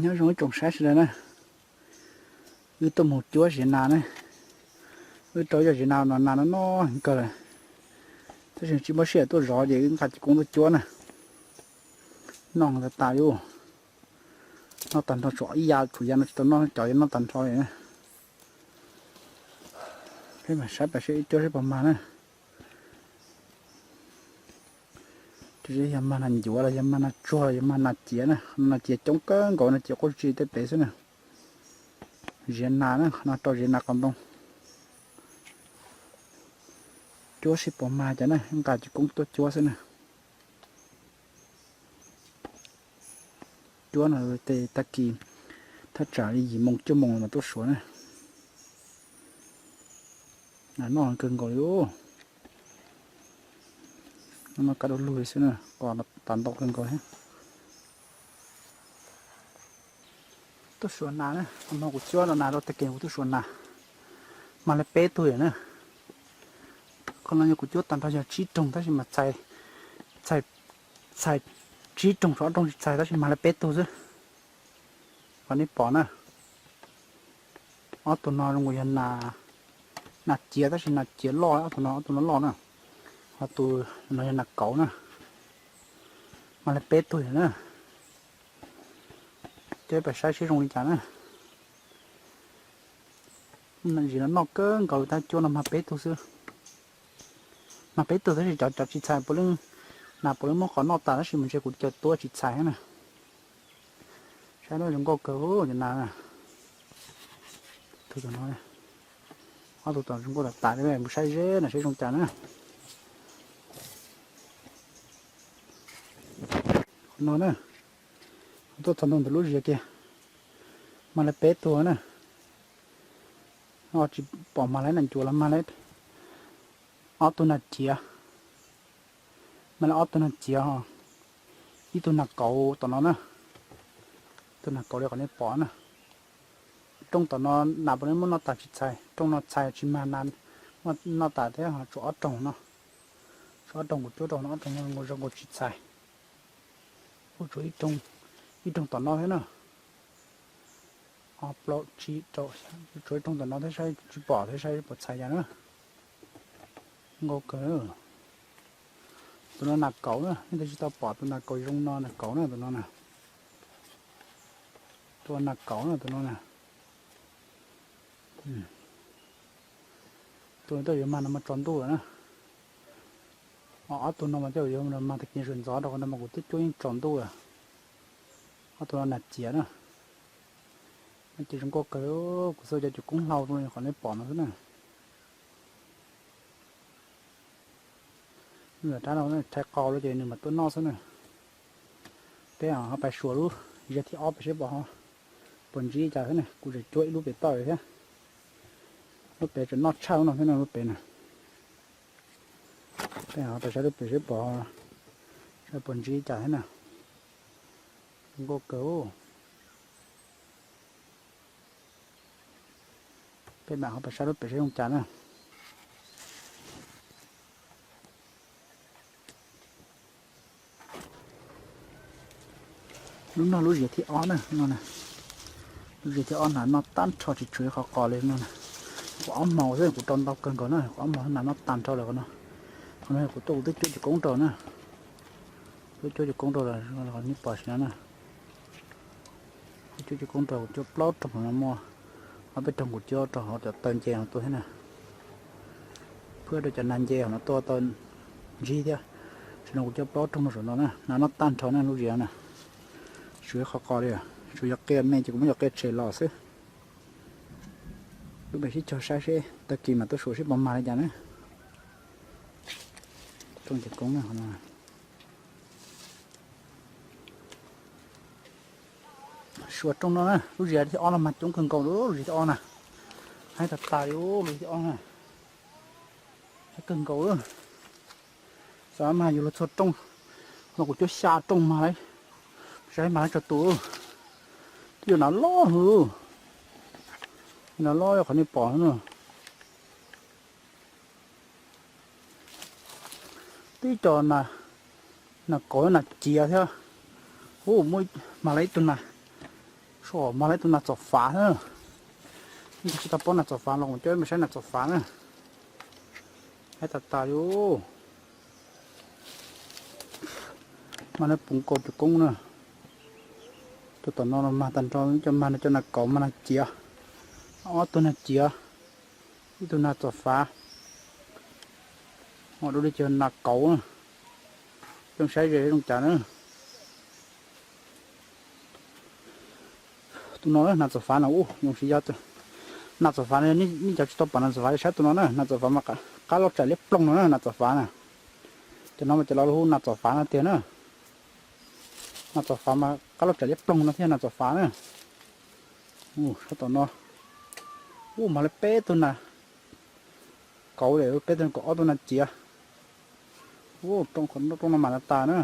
Nyob zoo ib tsoom saib sawv daws na, wb tuaj mus cuab ziav nas na. Wb rau yog ziav nas no nas no noj kawg lawm, tab sis tsis muaj sij hawm tuaj zov ces wb nqa cov koob tuaj cuab na. Noj tas tas li, noj tag nrho tshuav ib yav, tshuav yav no tsis tau noj, cov yav noj tag nrho li na. Peb mam saib pem seb cuab seb puas mag na. Yog mag nas ncuav los yog mag nas tsuag los yog mag nas ciav na. Nas ciav coob kawg nkaus, nas ciav quaj tsi tej pem xwb na. Ziav nas na, qhov no rau ziav nas qos ntoo. Cuab seb puas mag cas na, nqa cov koob tuaj cuab xwb na. Cuab no tej tag kis thaj tsam li yim moo cuaj moo mas tuaj suav na. Nas noj kawg nkaus li. Noj kaj dua lug li xwb na, qos tas ntau kawg nkaus thiab. Tuaj suav nas na, qhov no kuv cuab no nas rau tag kis kuv tuaj suav nas, mag li peb tug lawm na. Qhov no yog kuv cuab tag nrho yog tsib rooj tab sis mas txhais tsib rooj, tsib rooj tsis txhais tab sis mag li peb tug xwb. Qhov nej pom na, ob tug no zoo nkaus yog nas ciav tab sis nas ciav loj, ob tug no, ob tug no loj na. Ho tus no yog nas kauv na, mag li peb tug na. Coj peb saib seb zoo li cas na. Zim no noj kawg nkaus tab cuab no mag peb tug xwb. Mag peb tug tab sis cov, cov tsis txhais puav leej, nas puav leej muab qos noj tas tab sis mas ntshe kuv caw tuab tsis txhais na. Saib zoo nkauj kawg cov nas. Tus no, ob tug tom zoo nkauj tas tas li, mus saib ze na seb zoo cas na. Qhov no na, tuaj txog ntua ntawm lub ziav kiag, mag li peb tug na. Tsis pom mag li nas ncuav los mag li ob tug nas ciav, mag li ob tug nas ciav, ib tug nas kauv tom no na. Tus nas kauv li qhov nej pom na. Rooj tom no nas puav leej muab noj tas tsis txhais, rooj no txhais tsis mag nas, noj tas thiab. Tshuav ob rooj no, tshuav ob rooj kuv cuab rau no, ob rooj no zoo nkaus tsis txhais. Kuj tshuav ib rooj tom no thiab na. Ob plaub tsib rau, tshuav ib rooj tom no thiab, saib tsis pom thiab, saib puas txhais cas na. Nkauj kawg. Tus no nas kauv na, nej twb tsis tau pom tus nas kauv zoo no, nas kauv na tus no na. Tus nas kauv na tus no na. Tus no twb yuav mag no mas tsaus ntuj lawm na. Ob tug no mas twb yuav mag tag kis sawv ntxov rau qhov no mas kuv twb cuab yeej tsaus ntuj lawm. Ob tug no nas ciav na. Ces zoo nkauj kawg, kuv xav cov cov koob hlau zoo li qhov nej pom no xwb na. Rab no rhais qau lawm ces nws mam tuaj noj xwb na. Peb ho pais suav lub ziav thib ob pem seb puas, puas ntsib cas xwb na, kuv tseem cuab ib lub pem toj thiab. Lub pem tseem noj tshaj no thiab no lub pem na. Peb ho pais saib lub pem seb puas, saib puas ntsib cas thiab na. Nkauj kawg. Peb mam ho pais saib lub pem seb zoo cas na. Lub no lub ziav thib ob na, no na. Lub ziav thib ob na, noj tag nrho tsis tshuav qhov qos li no na. Kuv ob hmos xwb kuv rau ntau kawg nkaus na, kuv ob hmos na noj tag nrho lawm qhov no. Qhov no kuv tuaj kuv twb cuab cov koob rau na. Twb cuab cov koob rau lawm, nej pom sim no na. Twb cuab cov koob rau, kuv cuab plaub rooj no muaj ob peb rooj kuv cuab rau hauv cov taw nce no tuaj thiab na. Phwb rau cov nas nce hauv no tuaj tau ntsib thiab. Tam sim no kuv cuab plaub rooj no saum no na, nas noj tag nrho na lub ziav na. Tsis tshuav qhov qos li, tsuas yog qia me ces kuv muab cov qia tshem los xwb. Wb mam sib cog saib seb tag kis mam tuaj suav seb puas mag li cas na. Rooj cov koob na. Suav rooj no na, lub ziav thib ob no mag coob kawg nkaus, lub ziav thib ob na. Haib tas tas li lub thib ob na. Haib kawg nkaus. Xav mas yus los txhua rooj, los kuv cuab xya rooj mag li. Saib mag li tso tus. Twb yog nas loj hwv. Nas loj yog qhov nej pom no. Tib co nas kauv nas ciav thiab. Ub, muaj mag li ib tug nas Mag lawv tus nas txom fav na. Tsis tau paub nas txom fav los kuv coj peb mus saib nas txom fav na. Haib tas tas li. Mag lawv puv nkaus cov koob na. Tus tom no mag tag nrho, coj mag no cov nas kauv, mag nas ciav. Ob tug nas ciav, ib tug nas txom fav. Ho dua li ces nas kauv na. Coj saib ze zoo cas na. Tus no nas txom fav na, ub, zoo siv yog nas txom fav, nej cov tsis tau pom nas txom fav saib tus no na, nas txom fav mas qab loj tsaim liab ploog no na, nas txom fav na. Cov no mas cov laus hu nas txom fav no tiag na. Nas txom fav mas qab loj tsaim liab ploog no thiab nas txom fav na. Sab tom no, ub, mag lawv peb tug nas kauv, peb tug kauv, ob tug nas ciav. Ub, rooj no mas tas tas na.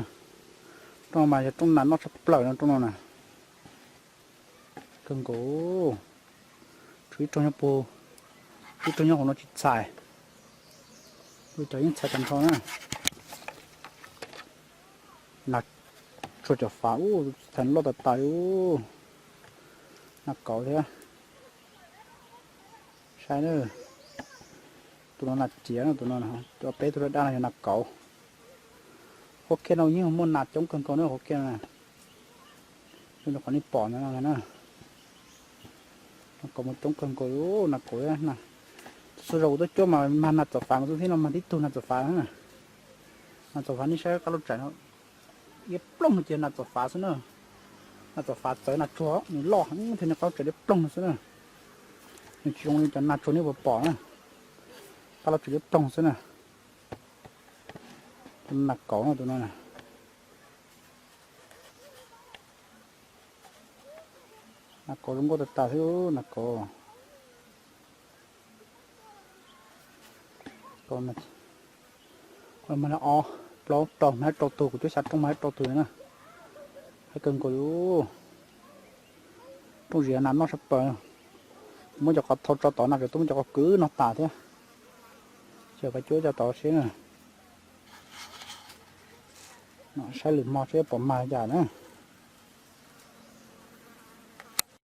Rooj no mas yog rooj nas noj tshaj plaws no, rooj no na. Kawg nkaus. Tshuav ib rooj nyob pug, ib rooj nyob hauv no tsis txhais. Ub, cov yeej txhais tag nrho na. Nas tsuag cov fav, ub, txhais loj tas tas li. Nas kauv thiab. Saib na. Tus no nas ciav no, tus no, cov peb tug daj daj no yog nas kauv. Qhuab kiag no yeej muaj nas coob kawg nkaus na, qhuab kiag no. Zoo li qhov nej pom ntawd no na. Nas kauv mas coob kawg nkaus, nas kauv. Xyoo no kuv tuaj cuab mas mag nas txom fav xwb thiab no, mag tib tug nas txom fav na. Nas txom fav nej saib qab loj tsaim no, liab ploog no ces nas txom fav xwb na. Nas txom fav txawv nas tsuag nws loj heev thiab nws qab loj tsaim liab ploog no xwb na. Nws tsis zoo li cov nas tsuag nej puas pom na. Qab loj tsaim liab ploog xwb na. Tus nas kauv no, tus no na. Nas kauv zoo nkauj tas tas thiab, nas kauv. Mag ob plaub rau, mag ib rau tug, kuv cuab xya rooj mag ib rau tug na. Haib kawg nkaus li. Rooj zim nas noj tshaj plaws. Muab cov qhov thau tso tod na, kuv twb muab cov qhov kwv no tas thiab. Ces pab cuab cov tod seb na. Saib lwm hmo seb pom mag li cas na.